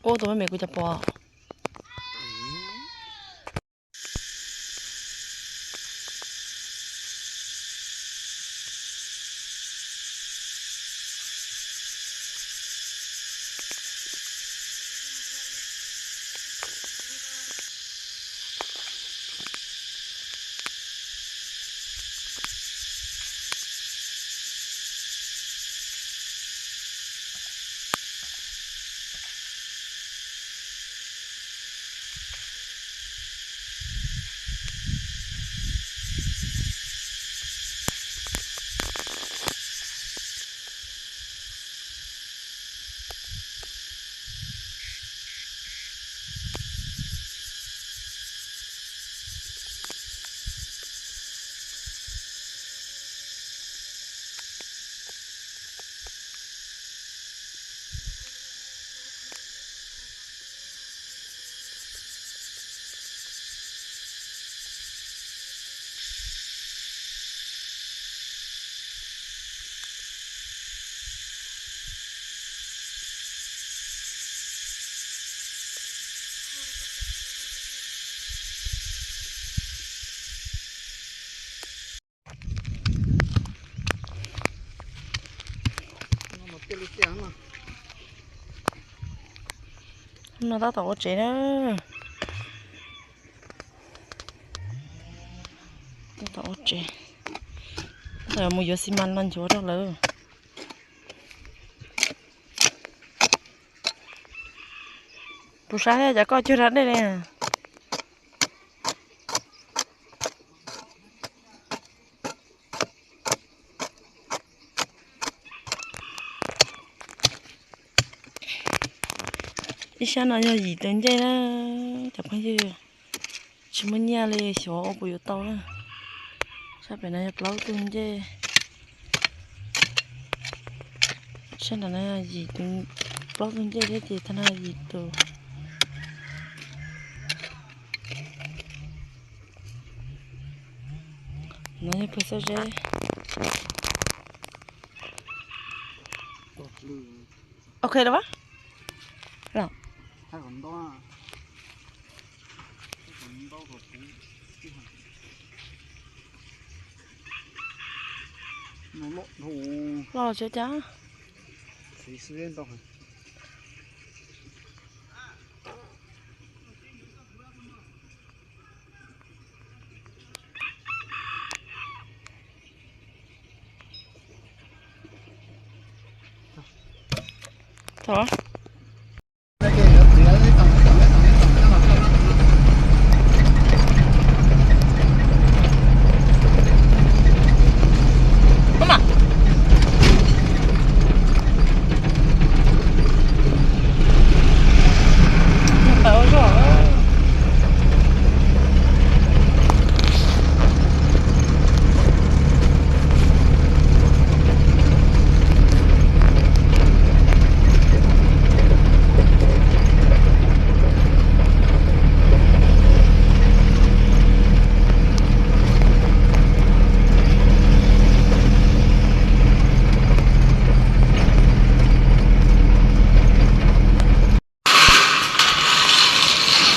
Ua tus me me kuv cov pos. No tab tom ua tsev na. Tab tom ua tsev. Tab tom mus yuav xi mas no nchuav rau lawm. Puas sab thiab cov koj cuag da dej li. Ib sab no yog yim tus ncej na, cov phooj ywg. Tsis muaj nyiaj li xyov ua puas yuav tau na. Sab pem no yog plaub tug ncej. Sab nram no yog yim tus, plaub tug ncej thiab ces tag no yim tus. No yog pawg xab zeb. Ok lawm. Los tsev cas. Thaum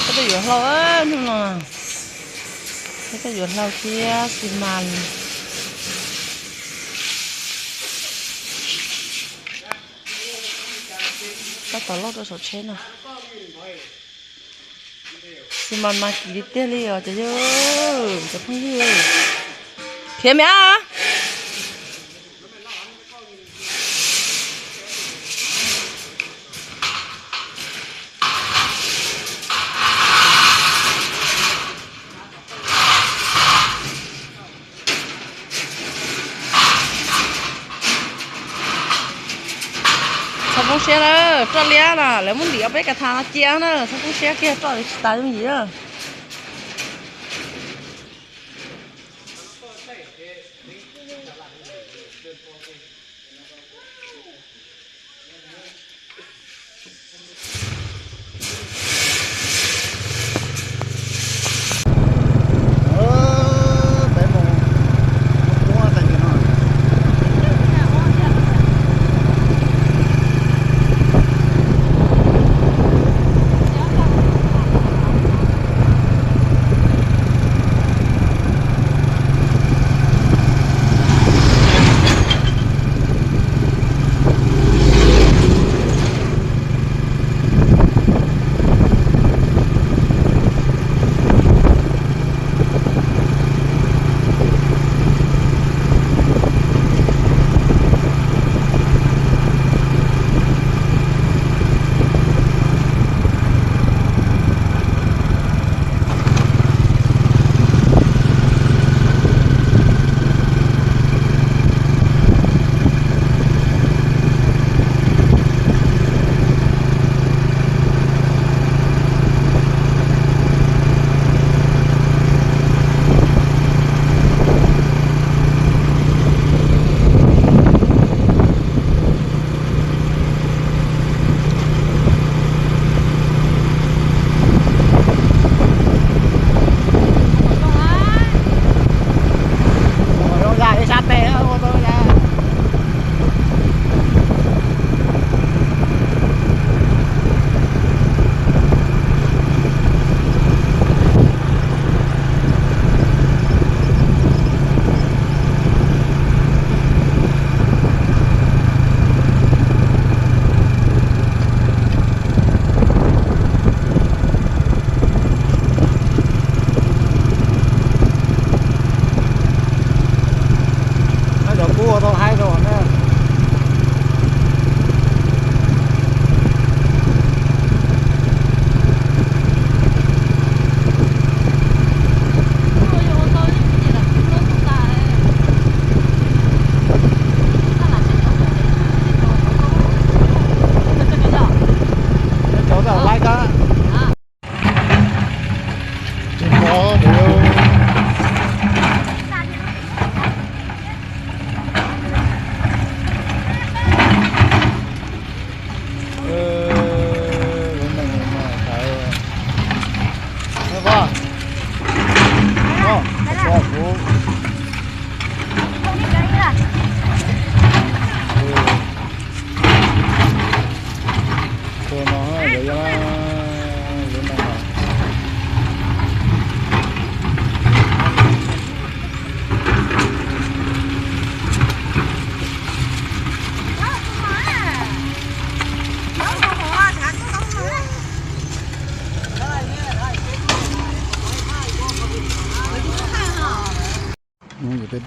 Peb tuaj yuav hlau, hnub no peb tuaj yuav hlau thiab xi mas. Tab tom loj rau saum tsheb no. Xi mas mas kim li tiag li os cov yawg, cov phooj ywg. Khiav miam. Txhob poob siab na, roj liab na, lawv muab ntim ob peb kav tha no cia na, txhob poob siab kiag, roj tsis tas yooj yim.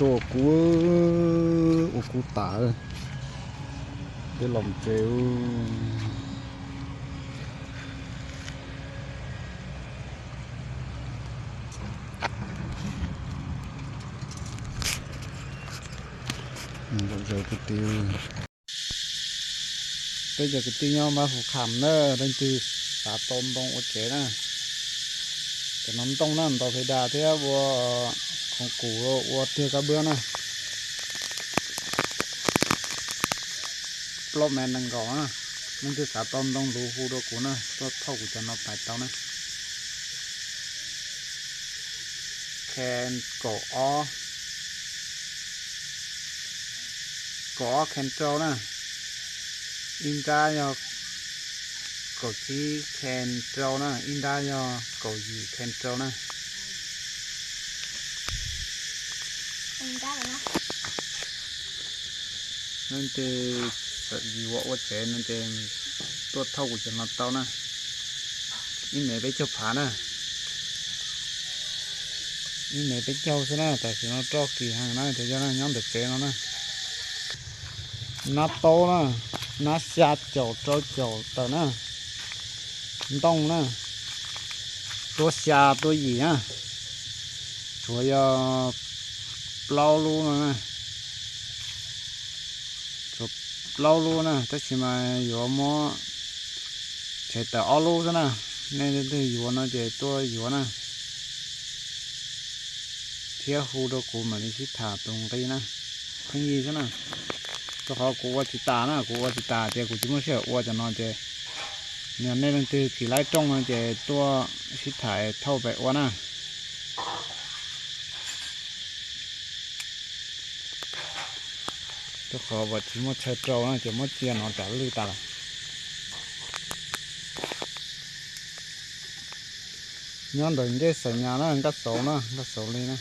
Ua kuv, ua kuv tas, peb los tsev. Zaws kwv tij, peb cov kwv tij nyob Mab Hu Kham na, leej twg xav tau ntoo ua tsev na, cov no ntoo na, ntaus pes das thiab ua khoom kum ua tiag kab bwab na. Plaub mev nees nkaum na, leej twg xav tau ntoo luv hu rau kuv na, tuaj thauj kuv cov no pais tau na. Khen kaum ob, kaum ob khen rau na, ib nrab yog kaum tsib khen rau na, ib nrab yog kaum yim khen rau na. Leej twg xav yuav ua tsev no ces tuaj thauj kuv cov no tau na. Ib mev peb caug phav na, ib mev peb caug xwb na, tam sim no roj kim heev na, ces yog nyob ntawm tsev no na. Nab taub na, nab xya caum rau caum tawm na. Ntoo na, tuab xya tuab yim na, tshuav yog plaub lub no na. Tshuav plaub lub na, tab sis mas yuav muab tshev tawm ob lub xwb na. Nej leej twg yuav no ces tuaj yuav na, thiab hu rau kuv mam li sib tham tus nqi na. Pheej yig xwb na, rau qhov kuv ua tsis tas na, kuv ua tsis tas ces kuv tsis muaj sij hawm ua cov no ces, yog nej leej twg tsis laib rooj no ces tuaj sib tham thauj pem ua na. Rau qhov uas tsis muaj chaw rau na ces muab cia no tas lwj tas lawm. Nyob ntawm ncej Xais Nyas na, Nkaj Xauv na, Nkaj Xauv li na.